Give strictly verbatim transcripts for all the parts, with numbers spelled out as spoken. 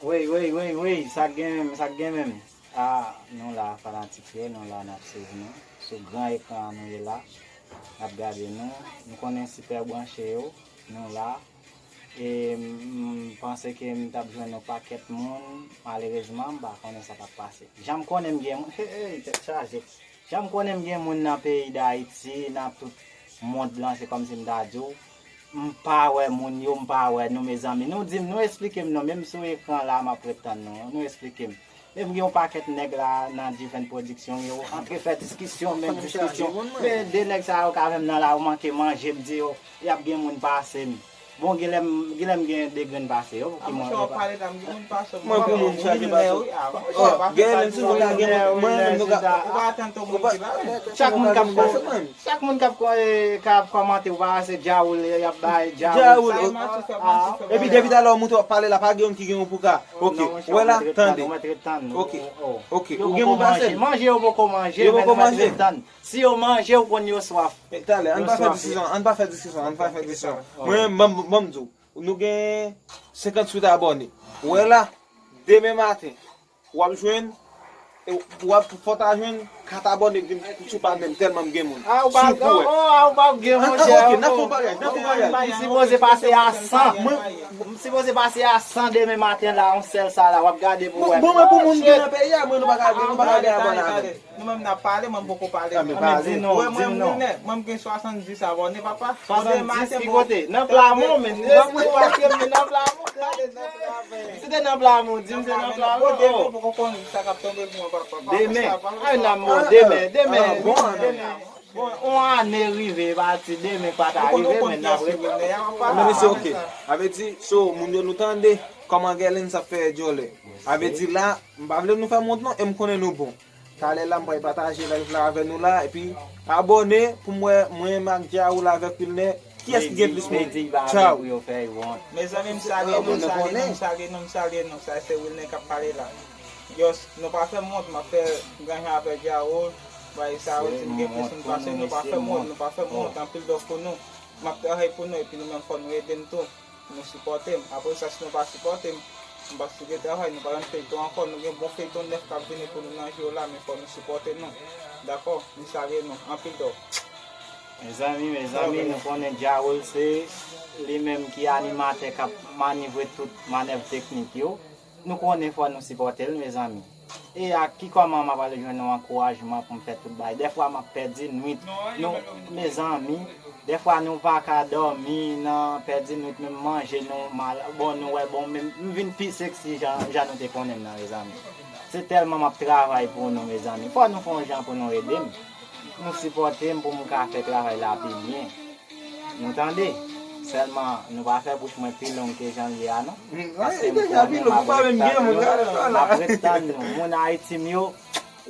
Wey, wey, wey, wey, sa k gen menm, sa k gen menm. Ah, nou la, fanatik yo, nou la, n ap sezi nou. Sou gran ekran an nou ye la. N ap gade nou. Nou konnen sipè branche yo, nou la. E m panse ke m t ap jwenn yon pakèt moun. Malerezman, m pa konnen sa k ap pase. Jan m konnen m gen moun, hey, hey, tèt chaje. Jan m konnen m gen moun nan peyi Dayiti, nan tout mond lan, se kòmsi m ta di w, m pa wè moun yo, m pa wè nou, mezanmi. Nou di m, nou esplike m non, menm sou ekran la, m ap ret tann nou, nou esplike m. E m gen yon pakèt nèg la nan Diven Pwodiksyon, yo antre fè diskisyon, men diskisyon. Men de nèg sa yo k avè m nan la, yo manke manje, m di yo, y ap gen moun pase m. Bon, genlè m, genlè m gen de grenn pase yo, pou ki mwen. Mwen pou moun chaje pase. Genlè m si nou ka gen moun, mwen menm nou ka. Ou pa tann ton moun ki la. Chak moun k ap, chak moun k ap, k ap kòmante, ou pa wè se Djawoul y ap bay, Djawoul. Epi depi talè w monte w ap pale la, pa gen youn ki gen yon pouka. Ok, wè la, tande. Ok, ok, ou gen moun pase m. Manje yo poko manje, men nou mèt ret tann. Si yo manje, ou konn yo swaf. Talè, ann pa fè diskisyon, ann pa fè diskisyon, ann pa fè diskisyon. Mwen, ban m, ban m di w, nou gen senkanntuit abòne. Ou wè la, demen maten, w ap jwenn, e w ap fò ta jwenn kat abòne k vin sou paj mwen, tèlman m gen moun. Ah, ou pa gen, oh, ah, ou pa gen, monchè. Ok, n ap fè yon bagay, n ap fè yon bagay. M sipoze pase a san. M sipoze pase a san demen maten la, yon sèl sa la, w ap gade pou wè. Bon, mwen pou moun ki nan peyi a, mwen nou pa ka, nou pa ka gen abòne avè m. Nou menm n ap pale, mwen m poko pale. Ah, men pa di non, di non. Mwen, mwen, mwen, mwen gen swasanndis abòne, papa. Swasanndis ki kote? Nan Plamon, men. Ou pa kwè m nan Plamon? Gade nan Plamon. Si te nan Plamon, di m se nan Plamon. Bon, demen, poko konn sa k ap tonbe pou mwen, papa. Demen. Ay, nan mò, demen, demen, demen. Bon, yon ane rive, pati demen pa ta rive, men n ap ret. Men se ok. A vle di, so, moun yo nou tande, kòman Gèlens ap fè djòlè. A vle di la, m pa vle nou fè wont non, e m konnen nou bon. Talè la, m pral pataje live la avè nou la, epi abòne pou m wè mwen menm ak Djawoul avèk Wilner, kiyès ki gen plis moun. Tchaw. Mezanmi, m salye nou, m salye nou, m salye nou, m salye nou, sa se Wilner k ap pale la. Yos, nou pa fè m wont, m ap fè granjan avè Djawoul, bay sa yo di m gen plis moun pase nou, pa fè m wont, nou pa fè m wont, anpil love pou nou. M ap travay pou nou, epi nou menm fò nou ede m tou. Nou sipòte m. Apre sa, si nou pa sipòte m, m p ap site travay, nou pa jwenn feyton ankò. Nou gen bon feyton nèf k ap vini pou nou nan jou yo la, men fò nou sipòte nou. Dakò? M salye nou. Anpil love. Mezanmi, mezanmi, nou konnen Djawoul se li menm ki animatè k ap manivre tout manèv teknik yo. Nou konnen fò nou sipòte l, mezanmi. E ak ki kòman m ap al jwenn yon ankourajman pou m fè tout bagay? Dèfwa m ap pèdi nwit. Nou, mezanmi, dèfwa nou pa ka dòmi nan pèdi nwit, menm manje nou mal. Bon, nou wè, bon, menm m vin pi seksi jan, jan nou te konnen m nan, mezanmi. Se tèlman m ap travay pou nou, mezanmi. Fò nou fè yon jan pou nou ede m. Nou sipòte m pou m ka fè travay la pi byen. Nou tande? Sèlman, nou pa fè bouch mwen pi long ke jan l ye a, non. Paske m konnen m ap ret tann nou. M ap ret tann nou. Moun Ayiti m yo,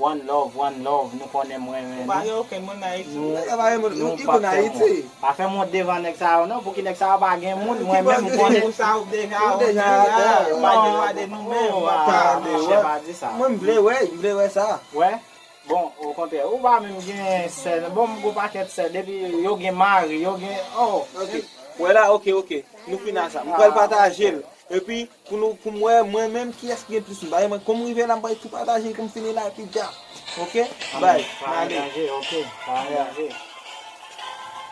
one love, one love. Nou konnen m renmen nou. Nou, nou p ap fè m wont. Pa fè m wont devan nèg sa yo, non. Pouki nèg sa yo pa gen moun, mwen menm, m konnen. Ou deja, ou deja, ou deja, ou pa gen dwa de nou menm, papa. Monchè, pa di sa. Mwen, m vle wè, m vle wè sa. Wè? Bon, okontrè, ou pa menm gen sè, bon, m gon pakèt sè, depi yo gen mari, yo gen, oh. Ok. Wè la, ok, ok. Nou fin a sa. M pral pataje l. Epi, pou nou, pou m wè, mwen menm, kiyès ki gen plis moun. Paske mwen, kòm m rive la, m pral tou pataje l, pou m fini la, epi dja. Ok? Bay, m ale. Pa gen danje, ok. Pa gen danje.